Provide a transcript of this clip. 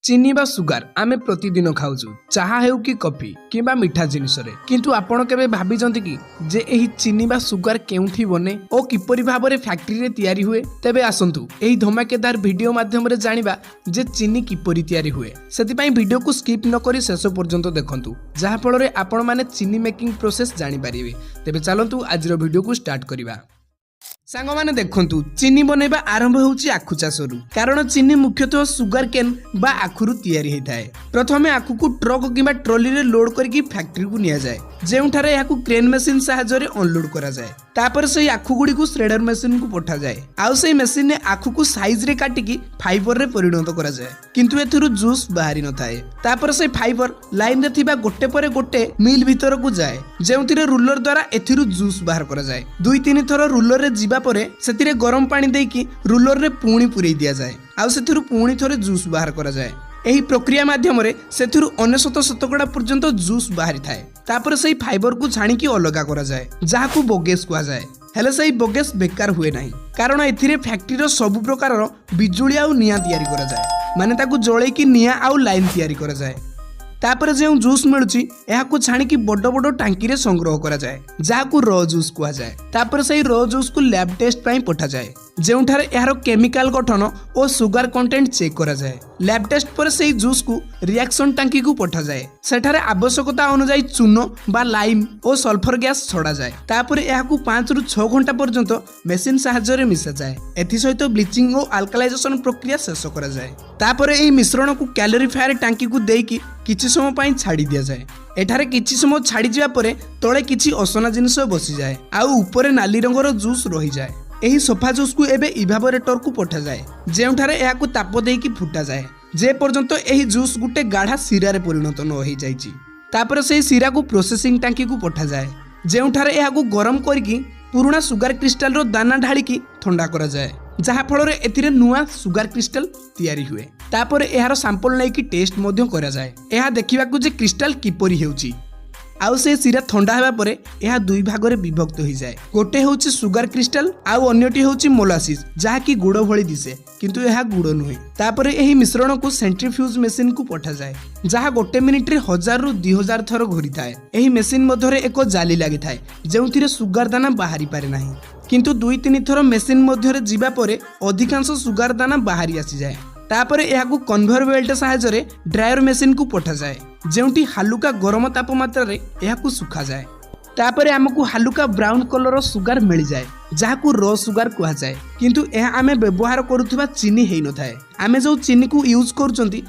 ଚିନି ବା ସୁଗାର ଆମେ ପ୍ରତିଦିନ ଖାଉଛୁ, ଚାହା ହେଉ କି କଫି କିମ୍ବା ମିଠା ଜିନିଷରେ। କିନ୍ତୁ ଆପଣ କେବେ ଭାବିଛନ୍ତି କି ଯେ ଏହି ଚିନି ବା ସୁଗାର କେଉଁଠି ବନେ ଓ କିପରି ଭାବରେ ଫ୍ୟାକ୍ଟ୍ରିରେ ତିଆରି ହୁଏ? ତେବେ ଆସନ୍ତୁ, ଏହି ଧମାକେଦାର ଭିଡ଼ିଓ ମାଧ୍ୟମରେ ଜାଣିବା ଯେ ଚିନି କିପରି ତିଆରି ହୁଏ। ସେଥିପାଇଁ ଭିଡ଼ିଓକୁ ସ୍କିପ୍ ନ କରି ଶେଷ ପର୍ଯ୍ୟନ୍ତ ଦେଖନ୍ତୁ, ଯାହାଫଳରେ ଆପଣମାନେ ଚିନି ମେକିଂ ପ୍ରୋସେସ୍ ଜାଣିପାରିବେ। ତେବେ ଚାଲନ୍ତୁ, ଆଜିର ଭିଡ଼ିଓକୁ ଷ୍ଟାର୍ଟ କରିବା। ସାଙ୍ଗମାନେ, ଦେଖନ୍ତୁ, ଚିନି ବନେଇବା ଆରମ୍ଭ ହେଉଛି ଆଖୁ ଚାଷରୁ, କାରଣ ଚିନି ମୁଖ୍ୟତଃ ସୁଗାର କେନ୍ ବା ଆଖୁରୁ ତିଆରି ହେଇଥାଏ। ପ୍ରଥମେ ଆଖୁକୁ ଟ୍ରକ୍ କିମ୍ବା ଟ୍ରଲିରେ ଲୋଡ୍ କରିକି ଫ୍ୟାକ୍ଟ୍ରିକୁ ନିଆଯାଏ, ଯେଉଁଠାରେ ଏହାକୁ କ୍ରେନ୍ ମେସିନ୍ ସାହାଯ୍ୟରେ ଅନଲୋଡ୍ କରାଯାଏ। ତାପରେ ସେଇ ଆଖୁ ଗୁଡ଼ିକୁ ଶ୍ରେଡର ମେସିନକୁ ପଠାଯାଏ। ଆଉ ସେଇ ମେସିନରେ ଆଖୁକୁ ସାଇଜରେ କାଟିକି ଫାଇବରରେ ପରିଣତ କରାଯାଏ, କିନ୍ତୁ ଏଥିରୁ ଜୁସ୍ ବାହାରି ନଥାଏ। ତାପରେ ସେଇ ଫାଇବର ଲାଇନରେ ଥିବା ଗୋଟେ ପରେ ଗୋଟେ ମିଲ୍ ଭିତରକୁ ଯାଏ, ଯେଉଁଥିରେ ରୁଲର ଦ୍ୱାରା ଏଥିରୁ ଜୁସ୍ ବାହାର କରାଯାଏ। ଦୁଇ ତିନି ଥର ରୁଲରରେ ଯିବା ପରେ ସେଥିରେ ଗରମ ପାଣି ଦେଇକି ରୁଲରରେ ପୁଣି ପୂରେଇ ଦିଆଯାଏ। ଆଉ ସେଥିରୁ ପୁଣି ଥରେ ଜୁସ୍ ବାହାର କରାଯାଏ। ଏହି ପ୍ରକ୍ରିୟା ମାଧ୍ୟମରେ ସେଥିରୁ 99% ପର୍ଯ୍ୟନ୍ତ ଜୁସ୍ ବାହାରିଥାଏ। ତାପରେ ସେଇ ଫାଇବରକୁ ଛାଣିକି ଅଲଗା କରାଯାଏ, ଯାହାକୁ ବଗେସ୍ କୁହାଯାଏ। ହେଲେ ସେଇ ବଗେସ୍ ବେକାର ହୁଏ ନାହିଁ, କାରଣ ଏଥିରେ ଫ୍ୟାକ୍ଟ୍ରିର ସବୁ ପ୍ରକାରର ବିଜୁଳି ଆଉ ନିଆଁ ତିଆରି କରାଯାଏ, ମାନେ ତାକୁ ଜଳେଇକି ନିଆଁ ଆଉ ଲାଇନ୍ ତିଆରି କରାଯାଏ। ତାପରେ ଯେଉଁ ଜୁସ୍ ମିଳୁଛି, ଏହାକୁ ଛାଣିକି ବଡ଼ ବଡ଼ ଟାଙ୍କିରେ ସଂଗ୍ରହ କରାଯାଏ, ଯାହାକୁ ର ଜୁସ୍ କୁହାଯାଏ। ତାପରେ ସେଇ ର ଜୁସ୍କୁ ଲ୍ୟାବ୍ ଟେଷ୍ଟ ପାଇଁ ପଠାଯାଏ, ଯେଉଁଠାରେ ଏହାର କେମିକାଲ ଗଠନ ଓ ସୁଗାର କଣ୍ଟେଣ୍ଟ ଚେକ୍ କରାଯାଏ। ଲ୍ୟାବ୍ ଟେଷ୍ଟ ପରେ ସେଇ ଜୁସ୍କୁ ରିଆକ୍ସନ ଟାଙ୍କିକୁ ପଠାଯାଏ। ସେଠାରେ ଆବଶ୍ୟକତା ଅନୁଯାୟୀ ଚୂନ ବା ଲାଇମ୍ ଓ ସଲଫର ଗ୍ୟାସ୍ ଛଡ଼ାଯାଏ। ତାପରେ ଏହାକୁ 5ରୁ 6 ଘଣ୍ଟା ପର୍ଯ୍ୟନ୍ତ ମେସିନ୍ ସାହାଯ୍ୟରେ ମିଶାଯାଏ। ଏଥିସହିତ ବ୍ଲିଚିଂ ଓ ଆଲକାଲାଇଜେସନ ପ୍ରକ୍ରିୟା ଶେଷ କରାଯାଏ। ତାପରେ ଏହି ମିଶ୍ରଣକୁ କ୍ଲାରିଫାୟାର ଟାଙ୍କିକୁ ଦେଇକି କିଛି ସମୟ ପାଇଁ ଛାଡ଼ି ଦିଆଯାଏ। ଏଠାରେ କିଛି ସମୟ ଛାଡ଼ିଯିବା ପରେ ତଳେ କିଛି ଅସନା ଜିନିଷ ବସିଯାଏ ଆଉ ଉପରେ ନାଲି ରଙ୍ଗର ଜୁସ୍ ରହିଯାଏ। ଏହି ସଫା ଜୁସ୍କୁ ଏବେ ଇଭାପୋରେଟରକୁ ପଠାଯାଏ, ଯେଉଁଠାରେ ଏହାକୁ ତାପ ଦେଇକି ଫୁଟାଯାଏ, ଯେ ପର୍ଯ୍ୟନ୍ତ ଏହି ଜୁସ୍ ଗୋଟେ ଗାଢ଼ା ଶିରାରେ ପରିଣତ ନ ହେଇଯାଇଛି। ତାପରେ ସେହି ଶିରାକୁ ପ୍ରୋସେସିଂ ଟାଙ୍କିକୁ ପଠାଯାଏ, ଯେଉଁଠାରେ ଏହାକୁ ଗରମ କରିକି ପୁରୁଣା ସୁଗାର କ୍ରିଷ୍ଟାଲର ଦାନା ଢାଳିକି ଥଣ୍ଡା କରାଯାଏ, ଯାହାଫଳରେ ଏଥିରେ ନୂଆ ସୁଗାର କ୍ରିଷ୍ଟାଲ ତିଆରି ହୁଏ। ତାପରେ ଏହାର ସାମ୍ପଲ ନେଇକି ଟେଷ୍ଟ ମଧ୍ୟ କରାଯାଏ, ଏହା ଦେଖିବାକୁ ଯେ କ୍ରିଷ୍ଟାଲ କିପରି ହେଉଛି। ଆଉ ସେ ଶିରା ଥଣ୍ଡା ହେବା ପରେ ଏହା ଦୁଇ ଭାଗରେ ବିଭକ୍ତ ହୋଇଯାଏ। ଗୋଟେ ହେଉଛି ସୁଗାର କ୍ରିଷ୍ଟାଲ ଆଉ ଅନ୍ୟଟି ହେଉଛି ମୋଲାସିସ୍, ଯାହାକି ଗୁଡ଼ ଭଳି ଦିଶେ, କିନ୍ତୁ ଏହା ଗୁଡ଼ ନୁହେଁ। ତାପରେ ଏହି ମିଶ୍ରଣକୁ ସେଣ୍ଟ୍ରିଫ୍ୟୁଜ୍ ମେସିନକୁ ପଠାଯାଏ, ଯାହା ଗୋଟେ ମିନିଟରେ 1000ରୁ 2000 ଥର ଘୂରିଥାଏ। ଏହି ମେସିନ୍ ମଧ୍ୟରେ ଏକ ଜାଲି ଲାଗିଥାଏ, ଯେଉଁଥିରେ ସୁଗାର ଦାନା ବାହାରି ପାରେ ନାହିଁ। କିନ୍ତୁ ଦୁଇ ତିନି ଥର ମେସିନ୍ ମଧ୍ୟରେ ଯିବା ପରେ ଅଧିକାଂଶ ସୁଗାର ଦାନା ବାହାରି ଆସିଯାଏ। ତାପରେ ଏହାକୁ କନଭେୟର ବେଲ୍ଟ ସାହାଯ୍ୟରେ ଡ୍ରାୟର ମେସିନକୁ ପଠାଯାଏ, ଯେଉଁଠି ହାଲୁକା ଗରମ ତାପମାତ୍ରାରେ ଏହାକୁ ଶୁଖାଯାଏ। ତାପରେ ଆମକୁ ହାଲୁକା ବ୍ରାଉନ୍ କଲରର ସୁଗାର ମିଳିଯାଏ, ଯାହାକୁ ର ସୁଗାର କୁହାଯାଏ। କିନ୍ତୁ ଏହା ଆମେ ବ୍ୟବହାର କରୁଥିବା ଚିନି ହେଇନଥାଏ। ଆମେ ଯେଉଁ ଚିନିକୁ ୟୁଜ୍ କରୁଛନ୍ତି